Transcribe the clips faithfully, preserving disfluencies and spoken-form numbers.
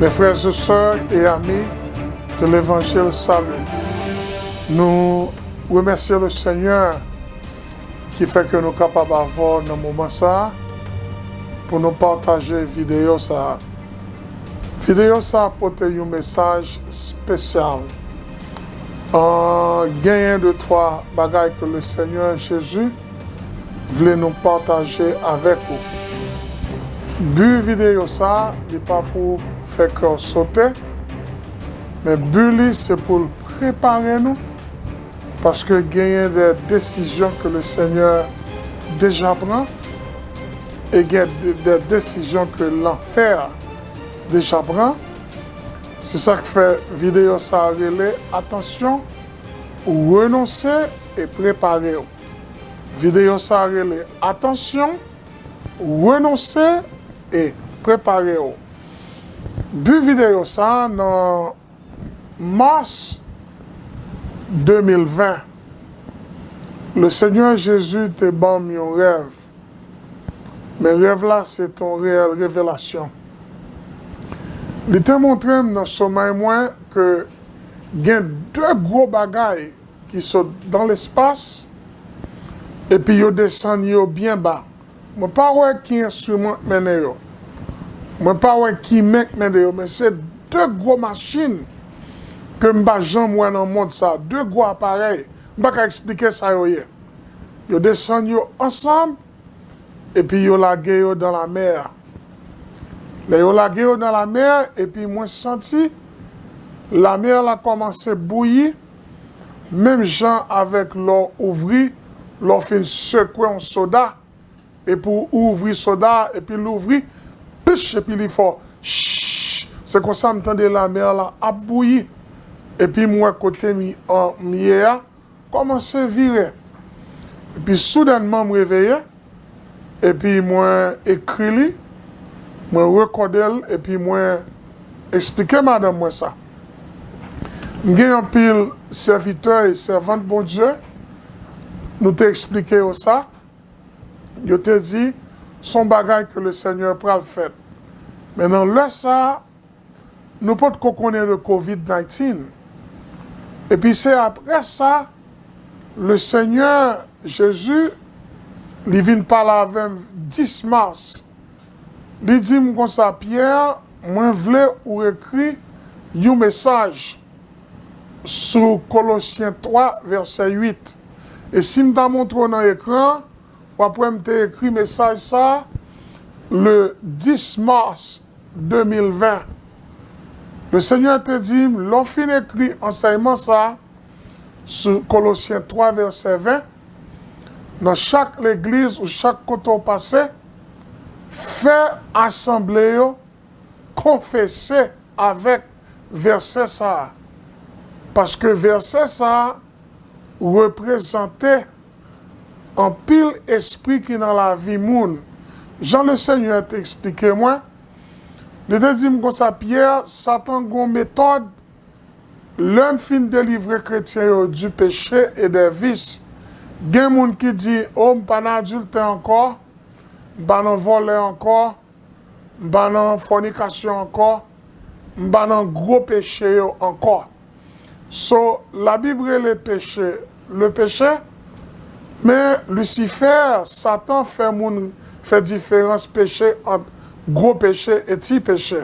Mes frères et sœurs et amis de l'Évangile Salut, nou remèsye le Senyè ki fè ke nou kapab avè w nan moman sa a pou nou pataje videyo sa a. Videyo sa a pote yon mesaj espesyal. An, genyen de twa bagay ke le Senyè Jezi vle nou pataje avèk ou. Bi videyo sa a, li pa pou fè kè w sote, men bi li se pou l prepare nou, paske genyen de desizyon ke le Senyè deja pran, e gen de, de desizyon ke lanfè deja pran. Se sa k fè videyo sa a rele Atansyon, renonse e prepare w. Videyo sa a rele Atansyon, renonse e prepare w. Bi videyo sa a, nan mas de mil ven, le Senyè Jezi te ban m yon rèv. Men rèv la se te yon reyèl revelasyon. Li te montre m nan somèy mwen ke gen de gwo bagay ki sot dan lespas, epi yo desann yo byen ba. Mwen pa wè ki enstriman k mennen yo. Mwen pa wè ki men k mennen yo, men se de gwo machin ke m pa janm wè nan mond sa, de gwo aparèy. M pa ka eksplike sa yo ye. Yo desann yo ansanm, epi yo lage yo dan lamè a. Lè yo lage yo dan lamè a, epi mwen santi lamè la kòmanse bouyi, menm jan avèk lè w ouvri, lè w fin sekwe yon soda, epi w ouvri soda a, epi l ouvri, pich, epi li fè w chich. Se konsa m tande lamè la ap bouyi. Epi m wè kote m, an, m ye a kòmanse vire. Epi soudènman m reveye, epi mwen ekri li, mwen rekòde l, epi mwen eksplike madanm mwen sa. M gen anpil sèvitè e sèvant Bondye, nou te eksplike yo sa. Yo te di, se yon bagay ke le Senyè pral fèt. Men nan lè sa a, nou potko konnen de kovid nineteen. Epi se apre sa, le Senyè Jezi, li vin pale avè m dis mas. Li di m konsa, Pyè, mwen vle ou ekri yon mesaj sou Kolosyen twa, vèsè uit. E si m ta montre w nan ekran, w ap wè m te ekri mesaj sa a le dis mas de mil ven. Le Senyè te di m, lè w fin ekri ansèyman sa a sou Kolosyen twa, vèsè ven, nan chak legliz ou chak kote w pase, fè asanble yo konfese avèk vèsè sa a. Paske vèsè sa a reprezante anpil espri ki nan lavi moun. Jan le Senyè te eksplike mwen, li te di m konsa, Pyè, Satan gon metòd, lè m fin delivre kretyen yo du péché et des vices, gen moun ki di, o, m pa nan adiltè ankò, m pa nan vòlè ankò, m pa nan fònikasyon ankò, m pa nan gwo peche yo ankò. So, Labib rele peche le péché, men Lisifè, Satan, fè moun fè diferans peche ant gwo peche e ti peche.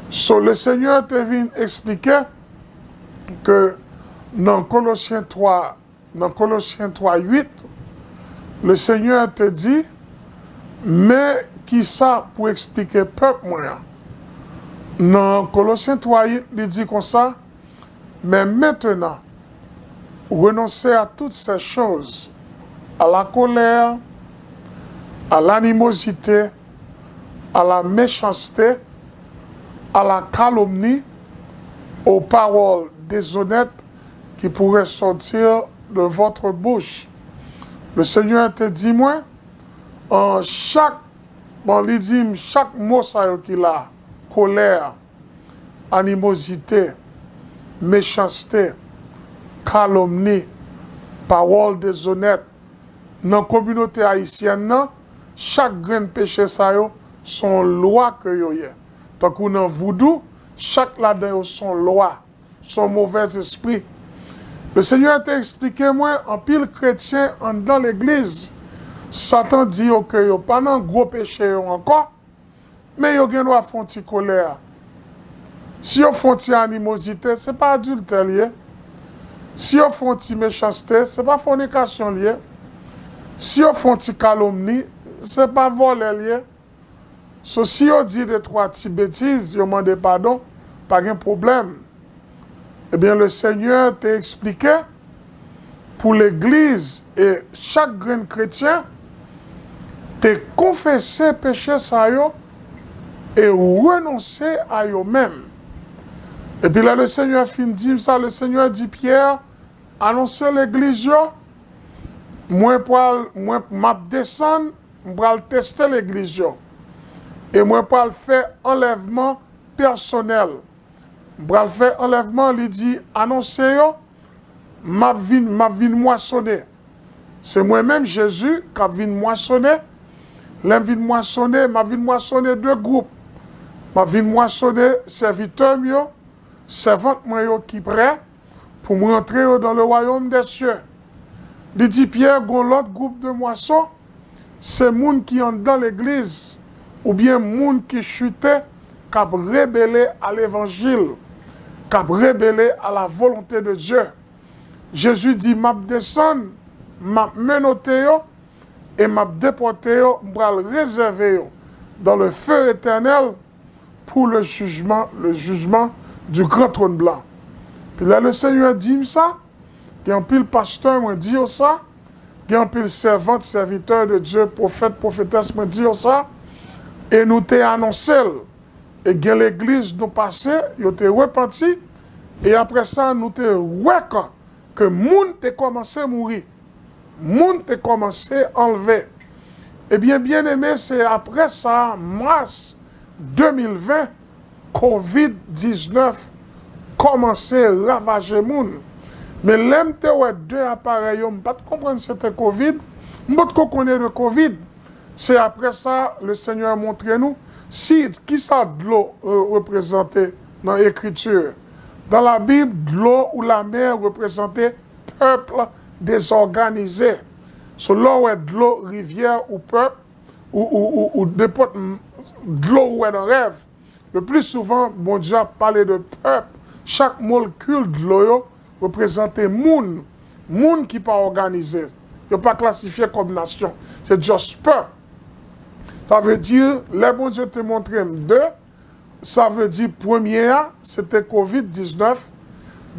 So, le Senyè te vin eksplike ke nan Kolosyen twa, nan Kolosyen twa uit, le Senyè te di, men kisa pou eksplike pèp mwen an. Nan Kolosyen twa uit, li di konsa, mais maintenant, renoncez à toutes ces choses, à la colère, à l'animosité, à la méchanceté, à la calomnie, aux paroles déshonnêtes qui pourraient sortir de votre bouche. Le Senyè te di mwen, an chak, bon, li di m chak mo sa yo ki la, kolè, animozite, mechanste, kalomni, pawòl dezonèt. Nan kominote ayisyèn nan, chak grenn peche sa yo se yon lwa ke yo ye. Tankou nan voudou, chak ladan yo se yon lwa, se yon movèzespri. Lesenyè te eksplike mwen anpil kretyen anndan legliz. Satan di yo ke yo pa nan gwo peche yo ankò, men yo gen dwa fè yon ti kolè. Si yo fè yon ti animozite, se pa adiltè l ye. Si yo fè yon ti mechanste, se pa fònikasyon l ye. Si yo fè yon ti kalomni, se pa vòlè l ye. So, si yo di de twa ti betiz, yo mande padon, pa gen pwoblèm. Ebyen, Lesenyè te eksplike pou legliz e chak grenn kretyen te konfese peche sa yo e renonse a yo menm. Epi lè Lesenyè fin di m sa, Lesenyè di Pyè, anonse legliz yo, mwen pral, mwen, m ap desann, m pral teste legliz yo. E mwen pral fè anlèvman pèsonèl. M pral fè anlèvman, li di, anonse yo, m ap vin, m ap vin mwasonnen. Se mwen menm, Jezi, k ap vin mwasonnen. Lè m vin mwasonnen, m ap vin mwasonnen de gwoup. M ap vin mwasonnen sèvitè m yo, sèvant mwen yo ki prè, pou m rantre yo dans le royaume des cieux. Li di Pyè, gon lòt gwoup de mwason, se moun ki anndan legliz, oubyen moun ki chite, k ap rebele a levanjil, k ap rebele a la volonte de Dye. Jezi di, m ap desann, m ap menote yo, e m ap depòte yo, m pral rezève yo dans le feu éternel pour le jugement, le jugement du grand trône blanc. Pi lè Lesenyè di m sa, gen anpil pastè mwen di yo sa, gen anpil sèvant, sèvitè de Dye, pwofèt, pwofetès mwen di yo sa, e nou te anonse l. E gen legliz nou pase, yo te repanti, e apre sa, nou te wè kan ke moun te kòmanse mouri. Moun te kòmanse anlve. Ebyen, byeneme, se apre sa, mas de mil ven, kovid diznèf kòmanse ravaje moun. Men lè m te wè de aparèy yo, m pa t konprann se te kovid, m potko konnen de kovid. Se apre sa, Lesenyè montre nou si kisa dlo, euh, reprezante nan Ekriti. Dans la Bible, dlo ou lamè reprezante pèp dezòganize. So, lè w wè dlo, rivyè ou pèp, ou, ou, ou, ou nenpòt m-, dlo ou wè nan rèv, le pli souvan, Bondye ap pale de pèp. Chak molekil dlo yo reprezante moun. Moun ki pa òganize. Yo pa klasifye kòm nasyon. Se just pèp. Sa vle di, lè Bondye te montre m de, sa vle di, premye a, se te kovid diznèf.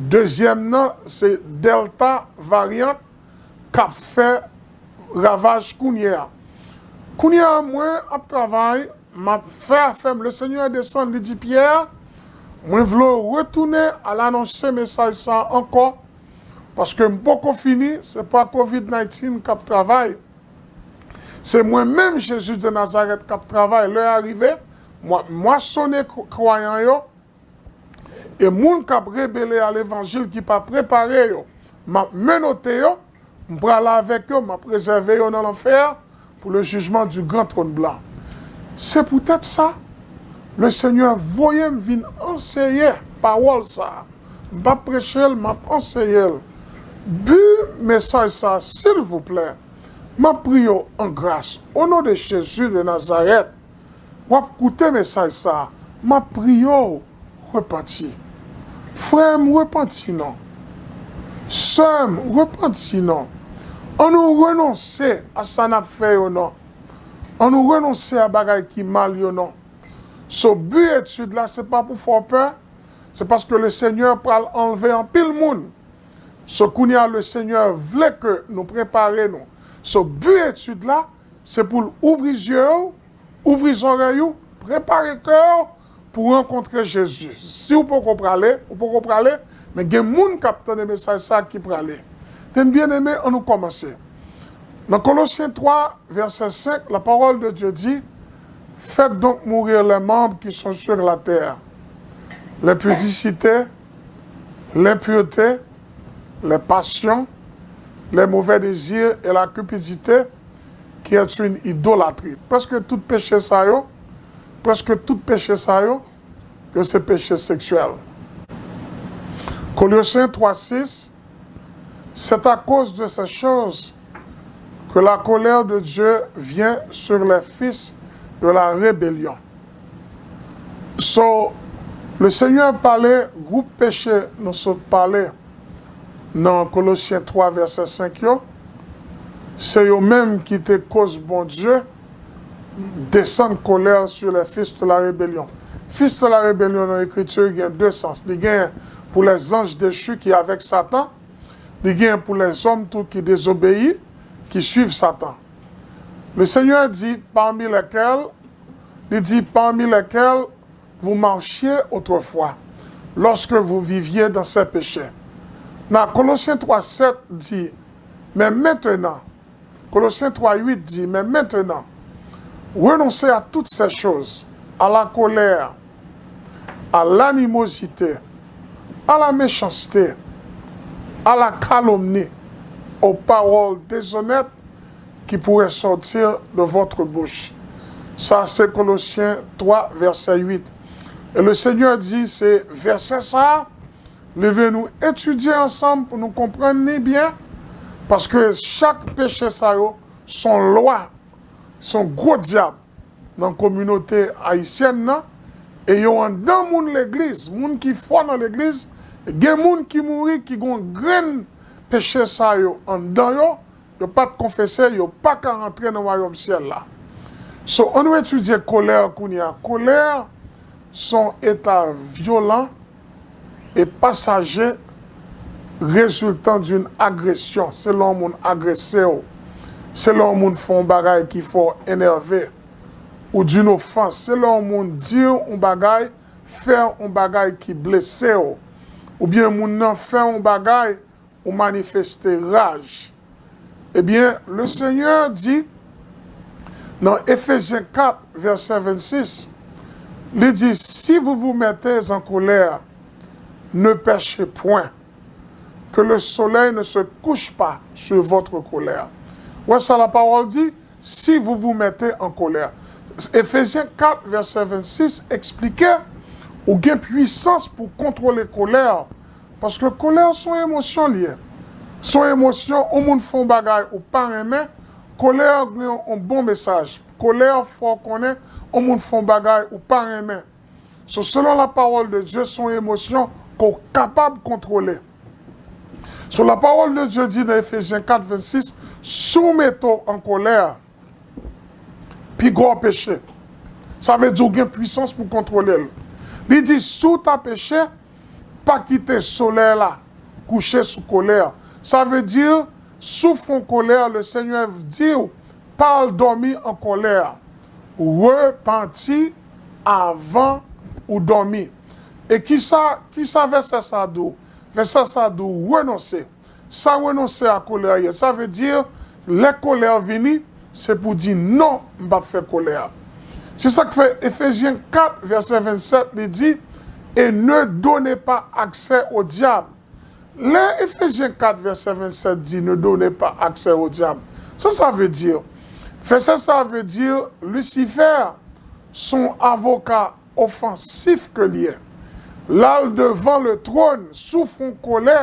Dezyèm nan, se Delta varyant k ap fè ravaj kounye a. Kounye a, mwen ap travay, m ap fè afè m. Lesenyè desann, li di Pyè, mwen vle w retounen al anonse mesaj sa a ankò, paske m poko fini, se pa kovid diznèf k ap travay. Se mwen menm, Jezi de Nazarèt, k ap travay. Lè a rive, m ap mwasonnen k-, kwayan yo, e moun k ap rebele a levanjil, ki pa prepare yo, m ap menote yo, m pral avèk yo, m ap rezève yo nan lanfè pour le jugement du grand trône blanc. Se poutèt sa, Lesenyè voye m vin anseye pawòl sa a. M p ap preche l, m ap anseye l. Bi mesaj sa a, silvouplè, m ap priye w an gras, o non de Jezi de Nazarèt, w ap koute mesaj sa a, m ap priye w, repanti. Frè m, repanti non. Sè m, repanti non. Annou renonse a sa n ap fè yo non. Annou renonse a bagay ki mal yo non. So, bi etid la, se pa pou fè w pè, se paske Lesenyè pral anlve anpil moun. So, kounye a, Lesenyè vle ke nou prepare nou. So, bi etid la, se pou l ouvri zye w, ouvri zòrèy ou, prepare kè w pou rankontre Jezi. Si w poko prale, ou poko prale, men gen moun k ap tande mesaj sa a ki prale. Tèn byeneme, annou kòmanse. Dans Colossiens trois, verset cinq, la parole de Dieu dit, faites donc mourir les membres qui sont sur la terre, les pudicités, l'impureté, les passions, les mauvais désirs et la cupidité, qui est une idolâtrie. Prèske tout peche sa yo, prèske tout peche sa yo, yo se peche seksyèl. Kolosyen twa sis, c'est à cause de ces choses que la colère de Dieu vient sur les fils de la rébellion. So, le Senyè pale, gwoup peche nou sot pale nan Kolosyen twa vèsè senk yo, se yo menm ki te koz Bondye desann kolè sur les fils de la rébellion. Fils de la rébellion nan ekriti gen de sans. Li gen pou les anges déchus ki avèk Satan, li gen pou les hommes tou ki désobéissent, ki suivent Satan. Le Seigneur dit, parmi lesquels, li di, parmi lesquels vous marchiez autrefois, lorsque vous viviez dans ces péchés. Nan Kolosyen twa sèt di, mais maintenant, Kolosyen twa uit di, mais maintenant, renoncez à toutes ces choses, à la colère, à l'animosité, à la méchanceté, à la calomnie, aux paroles déshonnêtes qui pourraient sortir de votre bouche. Sa se Kolosyen twa vèsè uit. E le Senyè di, se vèsè sa, leve nou etidye ansanm pou nou konprann li byen, paske chak peche sa yo se yon lwa, se yon gwo dyab nan kominote ayisyèn nan, e yo anndan moun legliz, moun ki fò nan legliz, gen moun ki mouri ki gon grenn peche sa yo anndan yo, yo pa t konfese, yo pa ka rantre nan wayòm syèl la. So, ann nou etidye kolè kounye a. Kolè se yon eta vyolan e pasaje résultant d'une agression. Se lè yon moun agrese w. Se lè yon moun fè yon bagay ki fè w enève. Ou d'une offense. Se lè yon moun di w yon bagay, fè yon bagay ki blese w. Oubyen moun nan fè yon bagay, ou manifeste raj. Ebyen, le Senyè di nan Efezyen kat, vèsè vennsis, li di, si vous vous mettez en colère, ne péchez point, que le soleil ne se couche pas sur votre colère. Wè sa lapawòl di, si vous vous mettez en colère. Efezyen kat, vèsè vennsis eksplike ou gen pwisans pou kontwole kolè, paske kolè se yon emosyon li ye. Se yon emosyon, yon moun fè yon bagay ou pa renmen, kolè gen yon bon mesaj. Kolè fè w konnen yon moun fè yon bagay ou pa renmen. So, selon la parole de Dieu, se yon emosyon ke w kapab kontwole. So, la parole de Dieu di nan Efezyen kat vennsis, si w mete w an kolè, pi gwo peche. Sa vle di w gen pwisans pou kontwole l. Li di, si w ta peche, pa kite solèy la kouche sou kolè. Sa vle di, si w fè yon kolè, le Senyè di w, pa al dòmi an kolè. Repanti avan ou dòmi. E kisa, kisa vèsè sa di w? Vèsè sa di w renonse. Sa renonse a kolè a ye. Sa vle di, lè kolè a vini, se pou di non, m p ap fè kolè a. Se sa k fè Efezyen kat, vèsè vennsèt, li di, et ne donnez pas accès au diable. Lè Efezyen kat, vèsè vennsèt di, ne donnez pas accès au diable, sa sa vle di? Vèsè sa vle di, Lisifè, se yon avoka ofansif ke l ye. L al devan le tròn, si w fè yon kolè,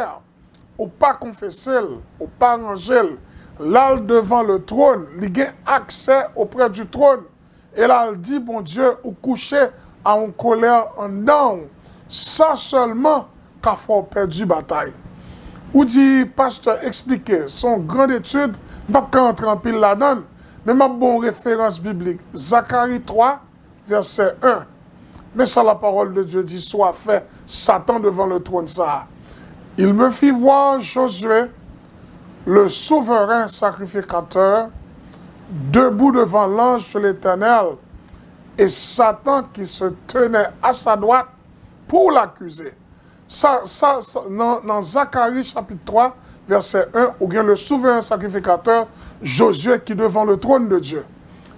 ou pa konfese l, ou pa ranje l, l al devan le tròn, li gen aksè auprès du trône, e l al di Bondye ou kouche a yon kolè anndan w, sa sèlman ka fè w pèdi batay. Ou di, pastè, eksplike, se yon grand etid, m p ap ka antre anpil ladan l, men m ap ba w referans biblik, Zakari twa, vèsè en. Men sa la parole de Dieu di sou afè Satan devan le tròn sa a. Il me fit voir Josué, le souverain sacrificateur, debout devant l'ange de l'Éternel, et Satan qui se tenait à sa droite pour l'accuser. Sa, sa, sa, nan, nan Zakari chapit twa, vèsè en, ou gen le souverain sacrificateur, Josué qui devant le trône de Dieu.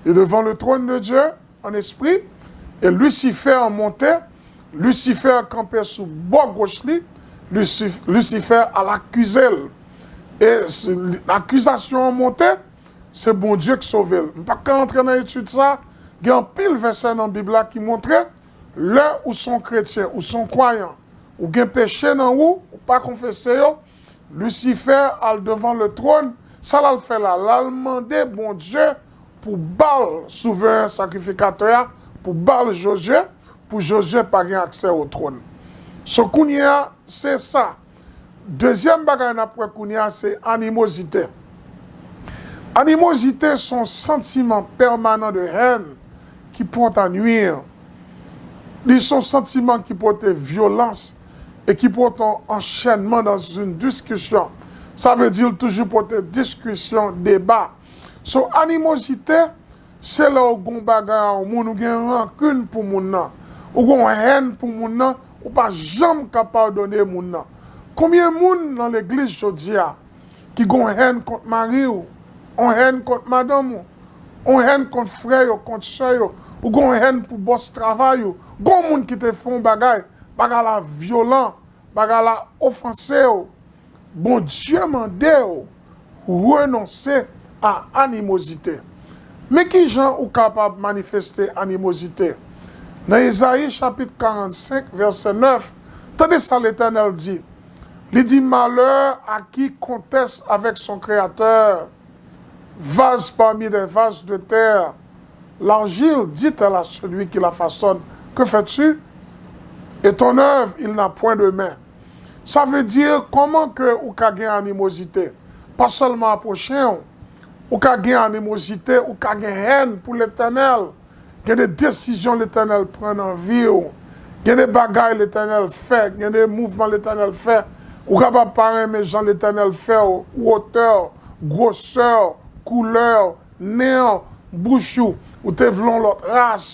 Li devan le trône de Dieu, an espri, e Lisifè monte, Lisifè kanpe sou bò goch li, Lisif-, Lisifè al akize l. E s-, akizasyon an monte, se Bondye k sove l. M pa ka antre nan etid sa, gen anpil vèsè nan Bib la ki montre Lè ou se yon kretyen, ou se yon kwayan, ou gen peche nan ou, ou pa konfese yo, Lisifè al devan le tròn, sa l al fè la? L al mande Bondye pou ba l souvren sakrifikatè a, pou ba l Jozye, pou Jozye pa gen aksè o twòn. So kounye a, se sa. Dezyèm bagay n ap wè kounye a, se animozite. Animozite se yon santiman pèmanan de hèn ki pòt a nwi. Li se yon santiman ki pote vyolans e ki pote yon anchènman dans une discussion. Sa vle di l toujou pote diskisyon, deba. So animozite, se lè w gen yon bagay a yon moun, ou gen rankin pou moun nan, ou gen yon hèn pou moun nan, ou pa janm ka padone moun nan. Konbyen moun nan legliz jodi a ki gen yon hèn kont mari w, yon hèn kont madanm ou, yon hèn kont frè yo, kont sè yo, ou gen yon hèn pou bòs travay ou, gen yon moun ki te fè yon bagay, bagay la vyolan, bagay la ofanse w, Bondye mande w renonse a animozite. Men ki jan ou kapab manifeste animozite. Nan Ezayi chapit karannsenk, vèsè nèf, tande sa Letènèl di. Li di, malheur à qui conteste avec son Créateur, vase parmi des vases de terre, l'argile dit-elle à celui qui la façonne, que fais-tu? Et ton œuvre, il n'a point de main. Sa vle di, kòman ke ou ka gen animozite? Pa sèlman a pwochen w, ou ka gen animozite, ou ka gen hèn pou Letènèl. Gen de desizyon Letènèl pran nan vi w. Gen de bagay Letènèl fè, gen de mouvman Letènèl fè. Ou kapab pa renmen jan Letènèl fè w, wotè w, gwosè w, koulè w, nen w, bouch ou, ou te vle yon lòt ras.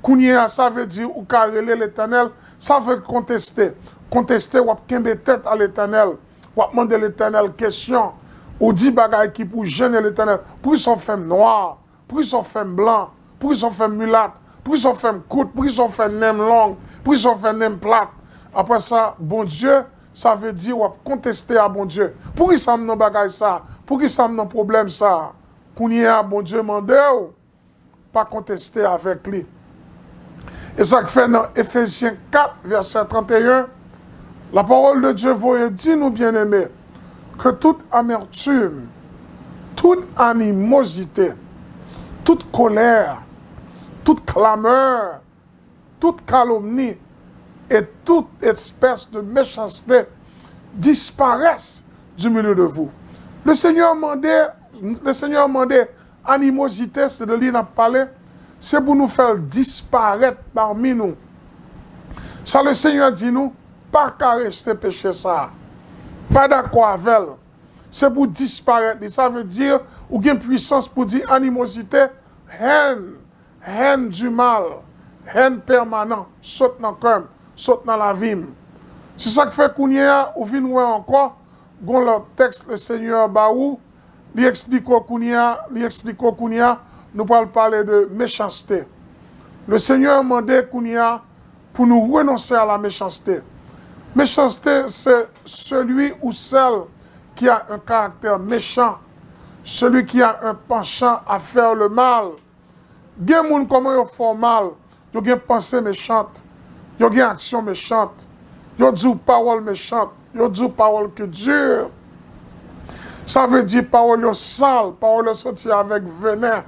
Kounye a, sa vle di ou ka rele Letènèl, sa vle konteste. Konteste, w ap kenbe tèt a Letènèl. W ap mande Letènèl kesyon. Ou di bagay ki pou jennen Letènèl. Poukisa w fè m nwa? Poukisa w fè m blan? Poukisa w fè m milat? Poukisa w fè m kout? Poukisa w fè nen m long? Poukisa w fè nen m plat? Apre sa, Bondye, sa vle di w ap konteste a Bondye. Poukisa m nan bagay sa? Poukisa m nan pwoblèm sa? Kounye a, Bondye mande w, pa konteste avèk li. E sa k fè nan Efezyen kat, vèsè trannteyen, la parole de Dieu voye di nou, byeneme, ke tout amertim, tout animozite, tout kolè, tout klamè, tout kalomni e tout espès de mechanste disparaisse du milieu de vous. Le Senyè mande, le Senyè mande animozite, se de li n ap pale, se pou nou fè l disparèt pami nou. Sa le Senyè di nou, pa karese peche sa a. Pa dakò avè l. Se pou disparèt li. Sa vle di, ou gen pwisans pou di animozite, hèn, hèn di mal, hèn pèmanan, sot nan kè m, sot nan lavi m. Se sa k fè kounye a, ou vin wè ankò, gon lòt tèks le Senyè ba ou, li eksplike w kounye a, li eksplike w kounye a, nou pral pale de mechanste. Le Senyè mande kounye a pou nou renonse a la mechanste. Mechanste, se celui ou celle qui a un caractère méchant, celui qui a un penchant à faire le mal. Gen moun, kòman yo fè w mal? Yo gen panse mechant, yo gen aksyon mechant, yo di w pawòl mechant, yo di w pawòl ki di. Sa vle di pawòl yo sal, pawòl yo soti avèk venen.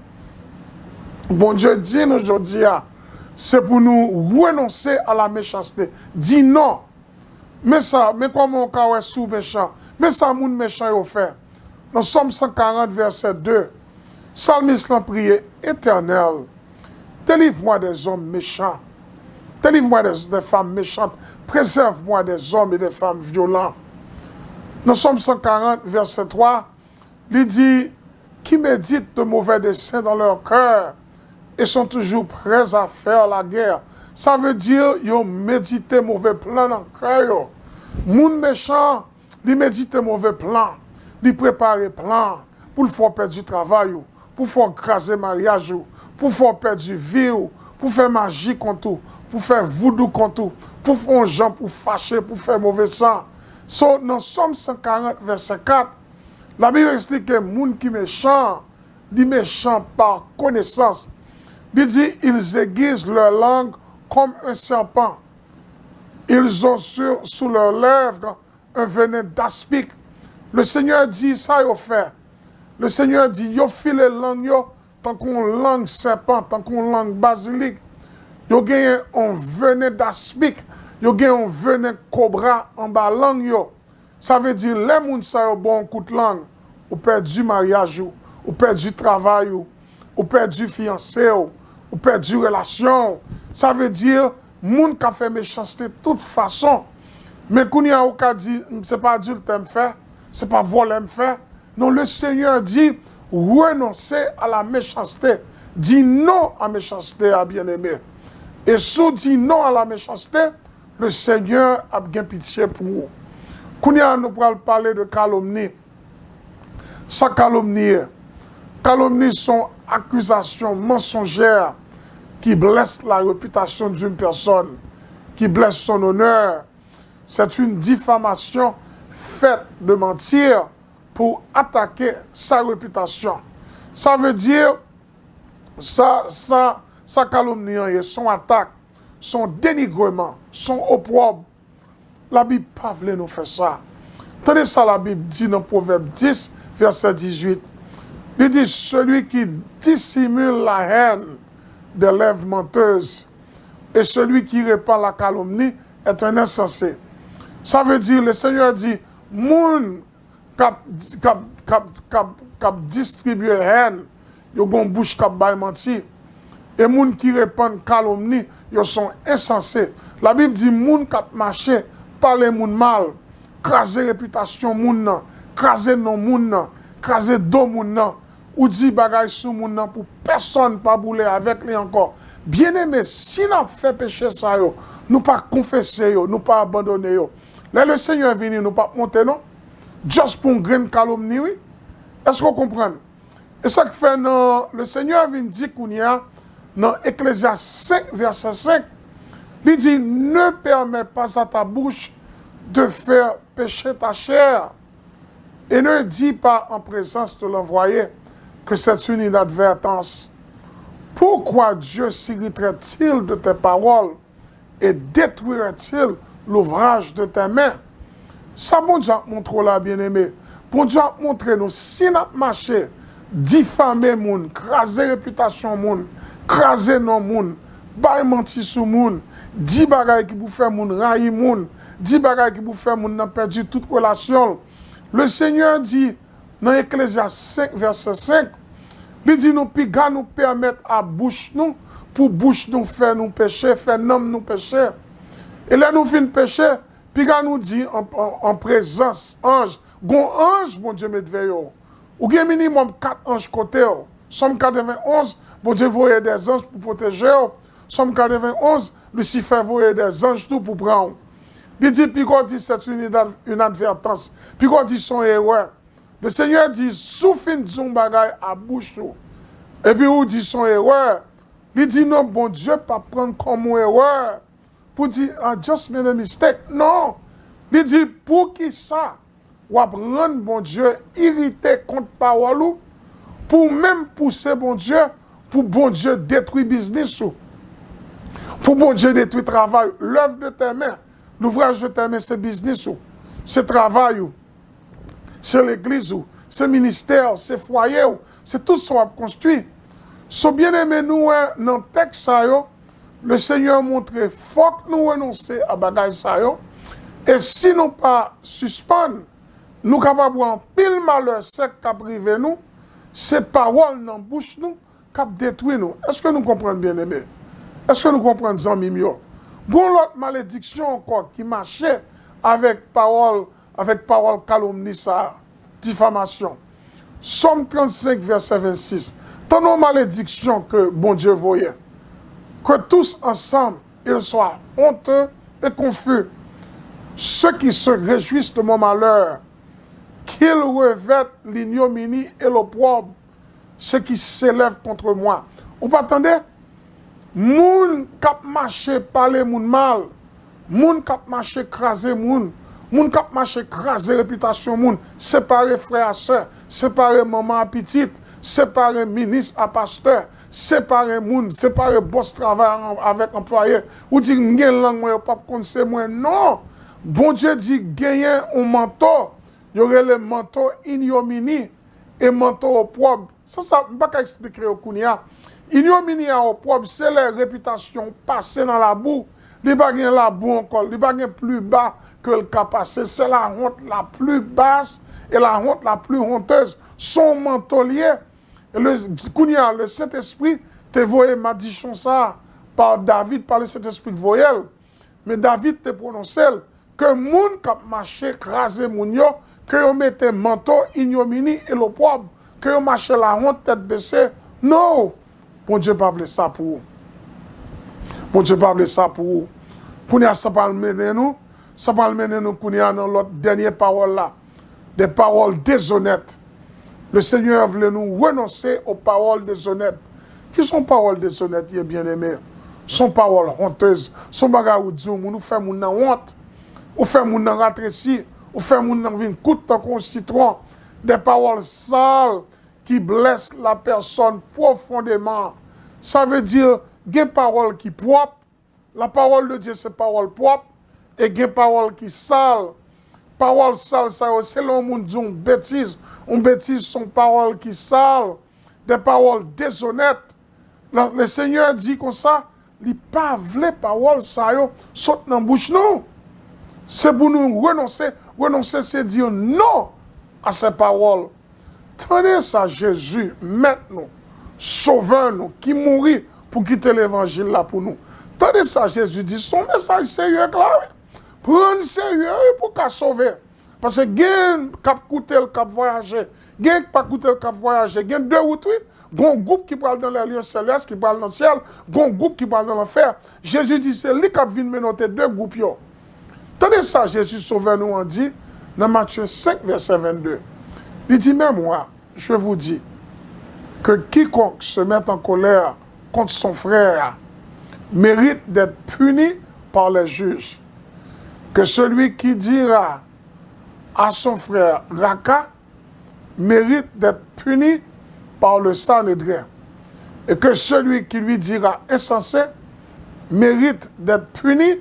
Bondye di nou jodi a, se pou nou renonse a la mechanste. Di non. Men sa, men kòman w ka wè si w mechan. Men sa moun mechan yo fè. Nan Sòm san karant, vèsè de, salmis lan priye, Éternel, délivre-moi des hommes méchants. Délivre-moi des, des femmes méchantes. Préserve-moi des hommes et des femmes violents. Nan Sòm san karant, vèsè twa, li di, qui méditent de mauvais desseins dans leur cœur et sont toujours prêts à faire la guerre. Sa vle di, yo medite move plan nan kè yo. Moun mechan, li medite move plan. Li prepare plan pou l fè w pèdi travay ou, pou fè w kraze maryaj ou, pou fè w pèdi vi w, pou fè maji kont ou, pou fè voudou kont ou, pou fè yon jan pou fache, pou fè move san. So, nan Sòm san karant, vèsè kat, Labib eksplike moun ki mechan, li mechan pa konesans. Li di, ils aiguisent leur langue comme un serpent. Ils ont sur, sous leurs lèvres un venin d'aspic. Le Seigneur di sa yo fè. Le Seigneur di, yo file lang yo tankou yon lang sèpan, tankou yon lang bazilik. Yo genyen yon venin d'aspic, yo gen yon venin kobra anba lang yo. Sa vle di, lè moun sa yo ba w yon kout lang, ou pèdi maryaj ou, ou pèdi travay ou, ou pèdi fiyanse w, ou pèdi relasyon w. Sa vle di, moun ka fè mechanste tout fason. Men kounye a, ou ka di, se pa adiltè m fè, se pa vòlè m fè. Non, le Seigneur dit, renoncez à la méchanceté. Di non a mechanste a, byeneme. E si w di non a la mechanste, le Seigneur ap gen pitye pou ou. Kounye a, nou pral pale de kalomni. Sa kalomni ye? Kalomni se yon akizasyon mansonjè ki blesse la réputation d'une personne, qui blesse son honneur. C'est une diffamation faite de mentir pour attaquer sa réputation. Sa vle di, sa, sa, sa kalomni an ye, se yon atak, se yon denigreman, se yon opwòb. Labib pa vle nou fè sa. Tande sa Labib di nan Pwovèb dis, vèsè dizuit. Li di, celui qui dissimule la haine des lèvres menteuses et celui qui répand la calomnie est un insensé. Sa vle di, le Senyè di, moun k ap, k ap, k ap, k ap, k ap distribye hèn, yo gen yon bouch k ap bay manti. E moun ki repann kalomni, yo se yon ensanse. Labib di moun k ap mache pale moun mal, kraze repitasyon moun nan, kraze non moun nan, kraze do moun nan, ou di bagay sou moun nan pou pèsonn pa boule avèk li ankò. Byeneme, si n ap fè peche sa yo, nou pa konfese yo, nou pa abandone yo, lè le Senyè vini, nou p ap monte non. Just pou yon grenn kalomni, wi. Èske w konprann? E sa k fè nan le Senyè vin di kounye a, nan Eklezyas senk, vèsè senk, li di, ne permets pas à ta bouche de faire pécher ta chair, et ne dis pas en présence de l'envoyé que c'est une inadvertance. Pourquoi Dieu s'irriterait-il de tes paroles et détruirait-il l'ouvrage de tes mains? Sa Bondye ap montre w la, byeneme. Bondye ap montre nou, si n ap mache difame moun, kraze repitasyon moun, kraze non moun, bay manti sou moun, di bagay ki pou fè moun rayi moun, di bagay ki pou fè moun nan pèdi tout relasyon l. Le Senyè di, nan Eklezyas senk, vèsè senk, li di nou, piga nou pèmèt a bouch nou, pou bouch nou fè nou peche, fè nanm nou peche. E lè nou fin peche, piga nou di an, an, an prezans anj, gon anj Bondye met veye w. Ou gen minimòm kat anj kote w. Sòm katrevenn onz, Bondye voye dè zanj pou pwoteje w. Sòm katrevenn onz, Lisifè voye dè zanj tou pou pran w. Li di, piga w di, c'est une, une advertance. Piga w di, se yon erè. Le Senyè di, si w fin di yon bagay a bouch ou, epi ou di se yon erè, li di, non, Bondye p ap pran l kòm yon erè pou di, I just made a mistake. Non. Li di, poukisa w ap rann Bondye irite kont pawòl ou, pou w menm pouse Bondye, pou Bondye detwi biznis ou, pou Bondye detwi travay ou, l'œuvre de tes mains, l'ouvrage de tes mains, se biznis ou, se travay ou. Se legliz ou, se ministè w, se fwaye w, se tout sa w ap konstwi. So, byeneme, nou wè nan tèks sa yo, le Senyè montre fòk nou renonse a bagay sa yo. E si nou pa sispann, nou kapab wè anpil malè sèk k ap rive nou, se pawòl nan bouch nou k ap detwi nou. Èske nou konprann, byeneme? Èske nou konprann, zanmi m yo? Gon lòt malediksyon ankò ki mache avèk pawòl, avèk pawòl kalomni sa a, difamasyon. Sòm trannsenk, vèsè vennsis. Tande yon malediksyon ke Bondye voye. Que tous ensemble ils soient honteux et confus, ceux qui se réjouissent de mon malheur, qu'ils revêtent l'ignominie et l'opprobre, ceux qui s'élèvent contre moi. Ou pa tande? Moun k ap mache pale moun mal, moun k ap mache kraze moun, moun k ap mache kraze repitasyon moun, separe frè a sè, separe manman a pitit, Separe minis a pastè, separe moun, separe bòs travay an, avèk anplwaye. Ou di, "M gen lang mwen, yo p ap konn se mwen." Non! Bondye di, "Genyen yon manto, yo rele manto inyomini e manto opwòb." Sa, sa, m pa ka eksplike yo kounye a. Inyomini a opwòb, se lè repitasyon w pase nan labou. Li pa gen labou ankò, li pa gen pli ba ke l ka pase. Se la honte la plus basse et la honte la plus honteuse. Se yon manto l ye. E le, kounye a, le Sentespri te voye madichon sa a pa David, pa le Sentespri k voye l. Men David te pwononse l, ke moun k ap mache kraze moun yo, ke yo mete manto inyomini e lopwòb, ke yo mache lawont tèt bese. Non! Bondye pa vle sa pou ou. Bondye pa vle sa pou ou. Kounye a, sa pral mennen nou, sa pral mennen nou kounye a nan lòt dènye pawòl la. Des paroles déshonnêtes. Le Seigneur vle nou renonse aux paroles déshonnêtes. Ki se yon pawòl dezonèt ye, byeneme? Se yon pawòl hontez. Se yon bagay ou di yon moun, ou fè moun nan wont. Ou fè moun nan ratresi. Ou fè moun nan vin kout tankou yon sitwon. Des paroles sales qui blessent la personne profondément. Sa vle di, gen pawòl ki pwòp, La parole de Dieu se pawòl pwòp, e gen pawòl ki sal. Pawòl sal sa yo, se lè yon moun di yon betiz. Yon betiz se yon pawòl ki sal. Des paroles déshonnêtes. La, le Senyè di konsa, li pa vle pawòl sa yo sot nan bouch nou. Se pou nou renonse. Renonse, se di non a se pawòl. Tande sa Jezi, Mèt nou, Sovè nou, ki mouri pou kite levanjil la pou nou. Tande sa Jezi di, se yon mesaj serye k la, wi. Pran l serye, wi, pou w ka sove. Paske gen k ap koute l, k ap vwayaje. Gen k pa koute l, k ap vwayaje. Gen de wout, wi. Gon gwoup ki pral nan lè lye selès, ki pral nan syèl. Gon gwoup ki pral nan lanfè. Jezi di se li k ap vin menote de gwoup yo. Tande sa Jezi Sovè nou an di nan Matye senk, vèsè vennde. Li di, Mais moi, je vous dis que quiconque se met en colère contre son frère mérite d'être puni par les juges. Que celui qui dira à son frère raka mérite d'être puni par le Sanhédrin, et que celui qui lui dira insensé mérite d'être puni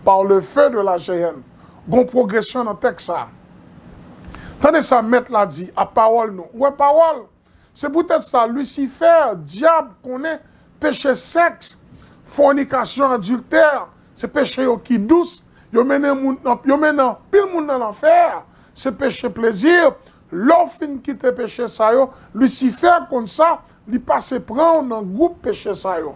par le feu de la géhenne. Gon pwogresyon nan tèks sa. Tande sa mèt la di a pawòl nou. Ou wè pawòl? Se poutèt sa, Lisifè, dyab, konnen peche sèks, fònikasyon, adiltè, se peche yo ki dous, yo mennen moun nan, yo mennen anpil moun nan lanfè, se peche plezi. Lè w fin kite peche sa yo, Lisifè konn sa, li pase pran w nan gwoup peche sa yo.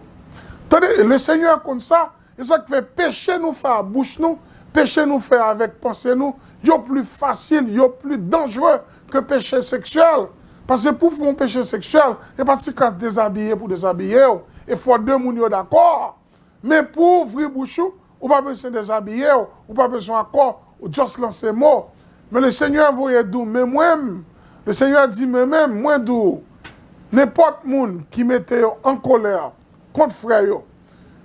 Tande, le Senyè konn sa, E sa k fè peche nou fè a bouch nou, peche nou fè avèk panse nou, yo pli fasil, yo pli danjre ke peche seksyèl. Paske pou w fè yon peche seksyèl, e pa ti kras dezabiye pou dezabiye w. E fò de moun yo dakò. Men pou w ouvri bouch ou, ou pa bezwen dezabiye w, ou pa bezwen akò, ou just lanse mo. Men le Senyè voye di w, men mwen, le Senyè di, men menm, mwen di w, nenpòt moun ki mete yo an kolè, kont frè yo.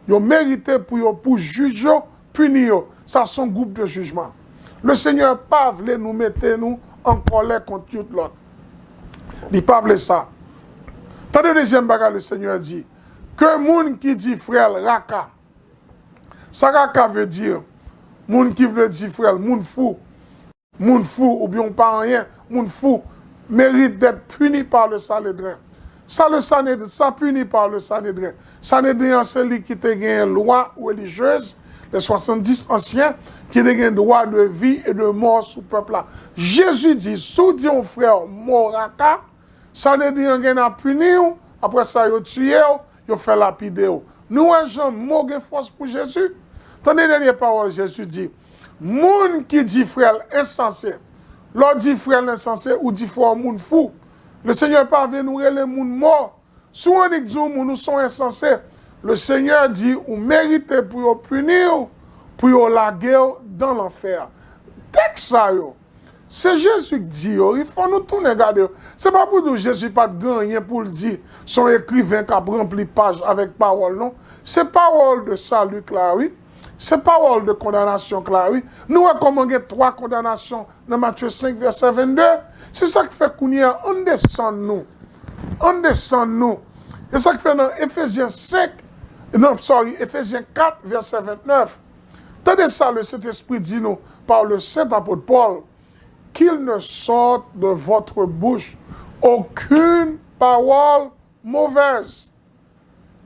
Yo merite pou yo, pou jij yo pini yo. Sa se yon gwoup de jijman. Le Senyè pa vle nou mete nou an kòlè kont youn lòt. Li pa vle sa. Tande dezyèm bagay le Senyè di. Ke moun ki di frè l raka. Sa raka vle di? Moun ki vle di frè l moun fou. Moun fou oubyen w pa anyen, moun fou, mérite d'être puni par le Sanhédrin. Sa le Sanhédrin, sa pini par le Sanhédrin. Sanhédrin an se li ki te genyen lwa relijyez, les soixante-dix anciens, ki te gen droit de vie et de mort sou pèp la. Jezi di, si w di yon frè w mo raka, Sanedrin an gen a pini w, apre sa yo tiye w, yo fè lapide w. Nou wè jan mo gen fòs pou Jezi? Tande dènye pawòl Jezi di, moun ki di frè l ensanse. Lè w di frè l ensanse, ou di frè w moun fou. Le Senyè pa vle nou rele moun mò. Si w annik di yon moun ou se yon ensanse, le Senyè di ou merite pou yo pini w, pou yo lage w dan lanfè. Tèks sa yo, Se Jezi k di yo, wi, fò nou tounen gade yo. Se pa pou di w Jezi pa t gen anyen pou l di, se yon ekriven k ap ranpli paj avèk pawòl, non. Se pawòl de sali k la, wi. Se pawòl de kondanasyon k la, wi. Nou wè kòman gen twa kondanasyon nan Matye senk, vèsè vennde. Se sa k fè kounye a, ann desann nou. Ann desann nou. E sa k fè nan Efezyen senk, non, sorry, Efezyen kat, vèsè vennèf. Tande sa le Sentespri di nou par le Saint Apôtre Paul, qu'il ne sorte de votre bouche aucune parole mauvaise,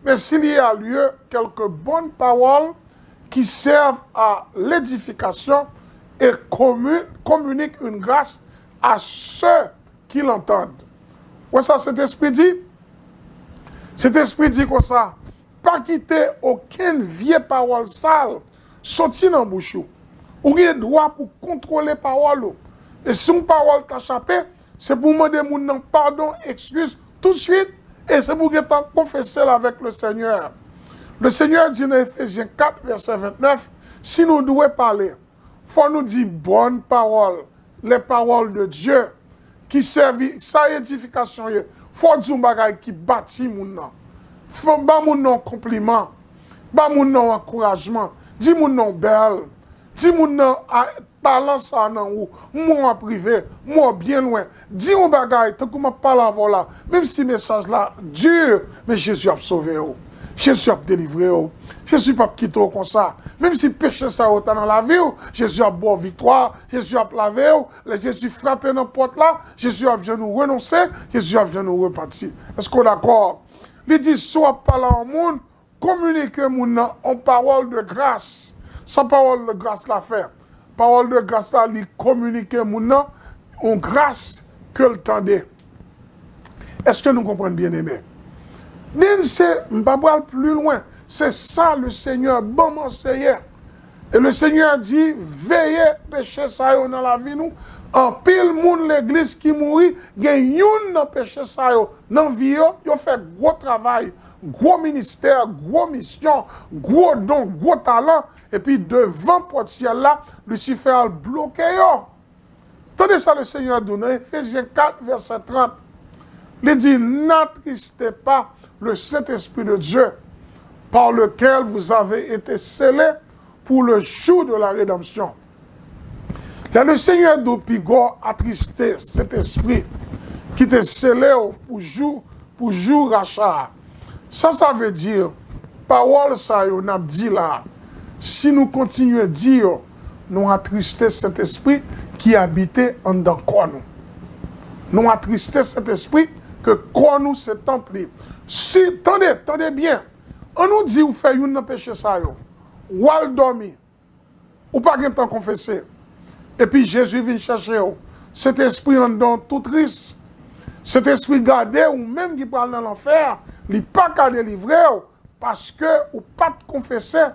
mais s'il y a lieu, quelques bonnes paroles qui servent à l'édification et commu- communiquent une grâce à ceux qui l'entendent. Wè sa Sentespri di? Sentespri di konsa, pa kite okenn vye pawòl sal soti nan bouch ou. Ou gen dwa pou kontwole pawòl ou. E si yon pawòl ta chape, se pou w mande moun nan padon, ekskiz, toutswit, e se pou w gentan konfese l avèk le Senyè. Le Senyè di nan Efezyen kat, vèsè vennèf, si nou dwe pale, fò nou di bòn pawòl, les paroles de Dieu, ki sèvi, sa edifikasyon ye. Fò w di yon bagay ki bati moun nan. Fò w ba moun nan yon konpliman. Ba moun nan yon ankourajman. Di moun nan w bèl. Di moun nan a, talan sa nan ou. M wè w ap rive. M wè w byen lwen. Di yon bagay, tankou m ap pale avè w la. Menm si mesaj la di, men Jezi ap sove w. Jezi ap delivre w. Jezi p ap kite w konsa. Menm si peche sa yo ta nan lavi w, Jezi ap ba w viktwa. Jezi ap lave w. Lè Jezi frape nan pòt la, Jezi ap jwenn ou renonse, Jezi ap jwenn ou repanti. Èske w dakò? Li di, si w ap pale a yon moun, kominike moun nan yon pawòl de gras. Sa pawòl de gras la fè? Pawòl de gras la, li kominike moun nan yon gras ke l tande. Èske nou konprann, byeneme? Din se, m pa pral pli lwen, se sa le Senyè ban m anseye. E le Senyè di, veye peche sa yo nan lavi nou. Anpil moun legliz ki mouri, gen youn nan peche sa yo nan vi yo, yo fè gwo travay, gwo ministè, gwo misyon, gwo don, gwo talan, epi devan pòt syèl la, Lisifè al bloke yo. Tande sa le Senyè di w nan Efezyen kat, vèsè trant. Li di, n'attristez pas le Saint-Esprit de Dieu, par lequel vous avez été scellés pour le jour de la rédemption. Lè le Senyè di w piga w atriste Sentespri ki te sele w pou jou, pou jou racha a. Sa sa vle di, pawòl sa yo n ap di la a, si nou kontinye di yo, nou atriste Sentespri ki abite anndan kò nou. Nou atriste Sentespri ke kò nou se tanp li. Si, tande, tande byen, ann nou di ou fè youn nan peche sa yo, w al dòmi, ou pa gen tan konfese. Epi Jezi vin chèche w. Sentespri anndan w tou tris. Sentespri gade ou menm ki pral nan lanfè a, li pa ka delivre w paske ou pa t konfese.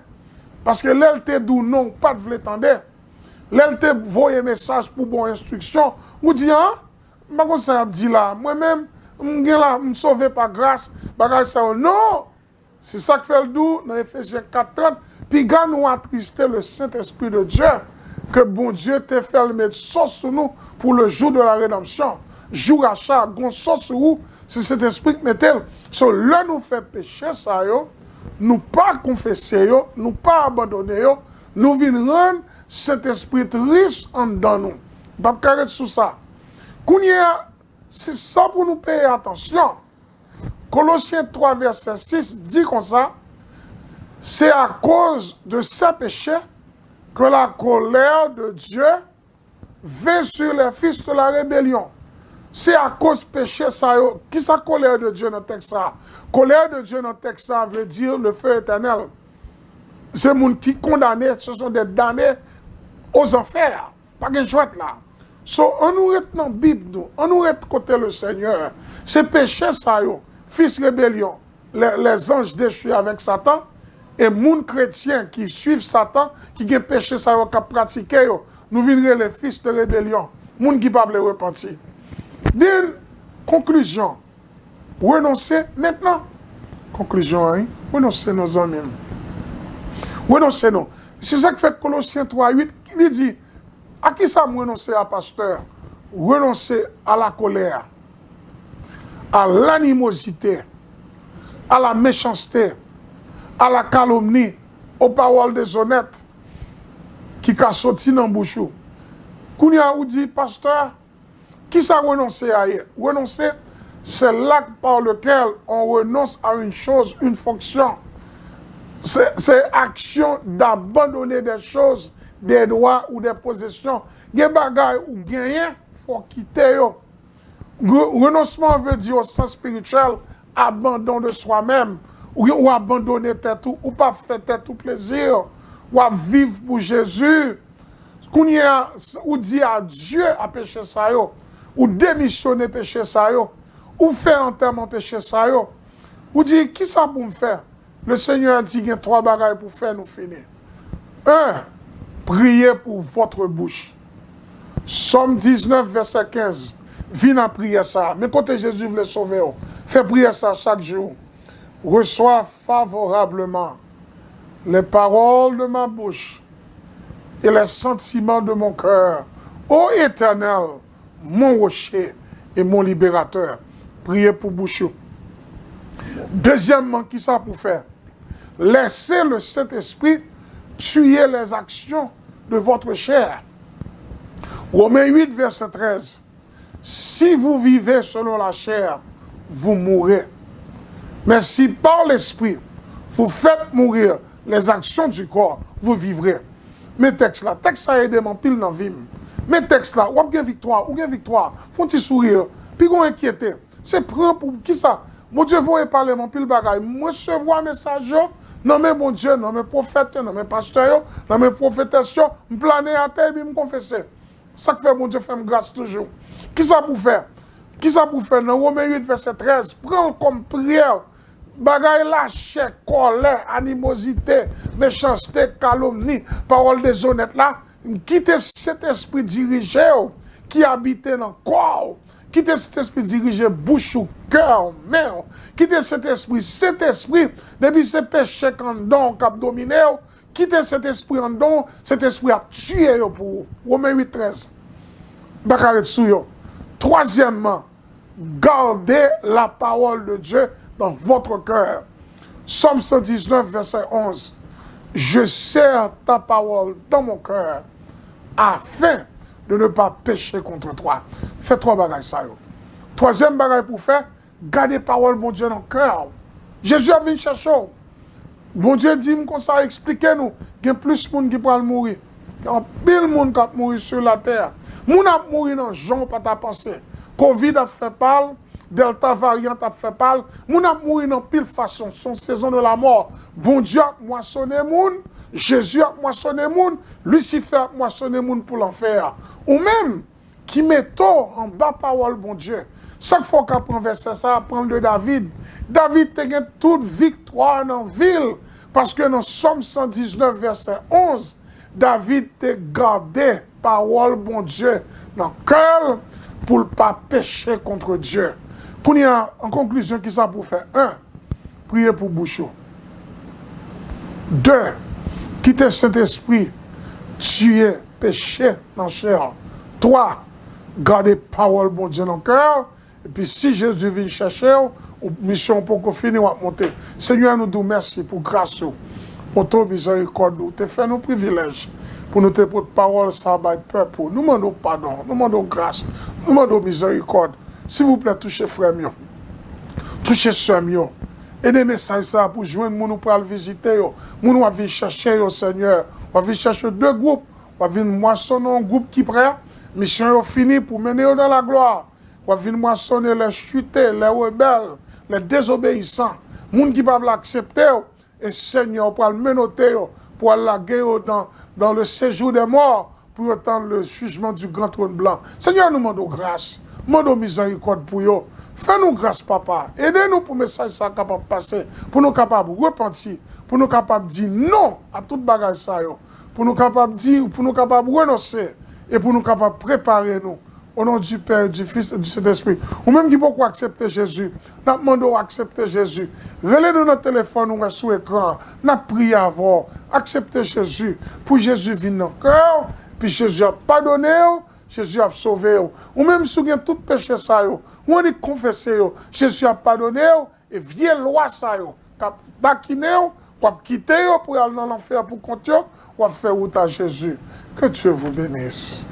Paske lè l te di w non, ou pa t vle tande. Lè l te voye mesaj pou ba w enstriksyon, ou di, an, m pa konn sa y ap di la. Mwen menm, m gen la, m sove pa gras, bagay sa yo. Non! Se sa k fè l di w nan Efezyen kat trant, piga nou atriste le Saint-Esprit de Dieu, ke Bondye te fè l met so sou nou pour le jour de la rédemption. Jou racha, gon so sou ou, se Sentespri k mete l. So, lè nou fè peche sa yo, nou pa konfese yo, nou pa abandone yo, nou vin rann Sentespri tris anndan nou. M p ap ka ret sou sa. Kounye a, se sa pou nou peye atansyon. Kolosyen twa vèsè sis di konsa, c'est à cause de ces péchés que la colère de Dieu vint sur les fils de la rébellion. Se akoz peche sa yo. Kisa colère de Dieu nan tèks sa a? Colère de Dieu nan tèks sa a vle di le feu éternel. Se moun ki kondane, ce sont des damnés aux enfers. Pa gen jwèt la. So, ann nou ret nan Bib nou, ann nou ret kote le Senyè. Se peche sa yo, fis rebelyon, les, les anges déchus avec Satan, e moun kretyen ki swiv Satan, ki gen peche sa yo k ap pratike yo, nou vin rele fis de rebelyon, moun ki pa vle repanti. Then, konklizyon, renonse mentnan. Konklizyon an, wi. Renonse non, zanmi m. Renonse non. Se sa k fè Kolosyen twa uit, li di, a kisa m renonse a, pastè? Renonse à la colère, à l'animosité, à la méchanceté, à la calomnie, aux paroles déshonnêtes ki ka soti nan bouch ou. Kounye a, ou di, pastè, kisa renonse a ye? Renonse, C'est l'acte par lequel on renonce à une chose, une fonction. C'est, c'est action d'abandonner des choses, des droits ou des possessions. Gen bagay ou genyen, fò w kite yo. Re- Renonsman vle di, o sans spirituel, abandon de swa menm. Ou, ou abandone tèt ou, ou pa fè tèt ou plezi. W ap viv pou Jezi. Kounye a, s- ou di adye a peche sa yo. Ou demisyone peche sa yo. Ou fè antèman peche sa yo. Ou di, kisa pou m fè? Le Seigneur di gen twa bagay pou fè, nou fini. Un, priez pour votre bouche. Sòm diznèf, vèsè kenz. Vin a priyè sa a. Men kote Jezi vle sove w. Fè priyè sa a chak jou. Reçois favorablement les paroles de ma bouche et les sentiments de mon cœur. Ô Éternel, mon rocher et mon libérateur. Priye pou bouch ou. Dezyèmman, kisa pou fè? Laissez le Saint-Esprit tuer les actions de votre chair. Romains huit, verset treize. Si vous vivez selon la chair, vous mourrez. Mais si par l'Esprit vous faites mourir les actions du corps, vous vivrez. Men tèks la, tèks sa ede m anpil nan vi m. Men tèks la, w ap gen viktwa, ou gen viktwa. Fè yon ti souri, pi gon enkyete. Se pran pou kisa? Bondye voye pale m anpil bagay. M resevwa mesaj yo nan men Bondye, nan men pwofèt yo, nan men pastè yo, nan men pwofetès yo. M plane atè epi m konfese. Sa k fè Bondye fè m gras toujou. Kisa pou fè? Kisa pou fè? Nan Women uit vèsè trèz, pran l kòm priyè. Bagay lachè, kòlè, animozite, mechanste, kalomni, pawòl dezonèt la, kite Sentespri dirije w, ki abite nan kò w. Kite Sentespri dirije bouch ou, kè w, men w. Kite Sentespri, Sentespri, depi se peche k anndan w k ap domine w, kite Sentespri anndan w, Sentespri ap tiye yo pou ou. Women uit trèz. M pa ka ret sou yo. Twazyèmman, gardez la parole de Dieu dans votre cœur. Sòm san diznèf, vèsè onz. Je serre ta parole dans mon cœur afin de ne pas pécher contre toi. Fè twa bagay sa yo. Twazyèm bagay pou w fè, gade pawòl Bondye nan kè w. Jezi ap vin chèche w. Bondye di m konsa, eksplike nou, gen plis moun ki pral mouri. Gen anpil moun k ap mouri sou latè. Moun ap mouri nan jan w pa ta panse. Kovid ap fè pa l, Delta varyant ap fè pa l. Moun ap mouri nan pil fason. Se yon sezon de lamò. Bondye ap mwasonnen moun. Jezi ap mwasonnen moun. Lisifè ap mwasonnen moun pou lanfè a. Ou menm, ki mete w anba pawòl Bondye. Sa k fè w ka pran vèsè sa a, pran l de David. David te gen tout viktwa nan vi l, paske nan Sòm san diznèf, vèsè onz, David te gade pawòl Bondye nan kè l pou l pa peche kont Dye. Kounye a, an konklizyon, kisa pou w fè? En, priye pou bouch ou. De, kite Sentespri tiye peche nan chè w. Twa, gade pawòl Bondye nan kè w. Epi si Jezi vin chèche w, ou, misyon w poko fini, w ap monte. Senyè, nou di w mèsi pou gras ou, pou to mizèrikòd ou. Ou te fè nou privilèj pou nou te pote pawòl sa a bay pèp ou. Nou mande w padon, nou mande w gras, nou mande w mizèrikòd. Silvouplè, touche frè m yo. Touche sè m yo. Ede mesaj sa a pou jwenn moun ou pral vizite yo. Moun w ap vin chèche yo, Senyè. W ap vin chèche de gwoup. W ap vin mwasonnen yon gwoup ki prè. Misyon yo fini pou mennen yo nan laglwa. W ap vin mwasonnen les chutés, les rebelles, les désobéissants. Moun ki pa vle aksepte w. E Senyè, ou pral menote yo pou al lage yo dans, dans le séjour des morts, pou yo tann le jugement du grand trône blanc. Senyè, nou mande w gras, mande w mizèrikòd pou yo. Fè nou gras, Papa. Ede nou pou mesaj sa a kapab pase, pou nou kapab repanti, pou nou kapab di non a tout bagay sa yo, pou nou kapab di, pou nou kapab renonse, e pou nou kapab prepare nou. Au nom du Père, du Fils et du Saint-Esprit. Ou menm ki poko aksepte Jezi, n ap mande w aksepte Jezi. Rele nou nan telefòn ou wè sou ekran an. N ap priye avè w. Aksepte Jezi. Pou Jezi vin nan kè w, epi Jezi ap padone w, Jezi ap sove w. Ou menm si w gen tout peche sa yo, ou annik konfese yo, Jezi ap padone w. E vye lwa sa yo k ap dakinen w, w ap kite yo pou y al nan lanfè pou kont yo, w ap fè wout a Jezi. Que Dieu vous bénisse.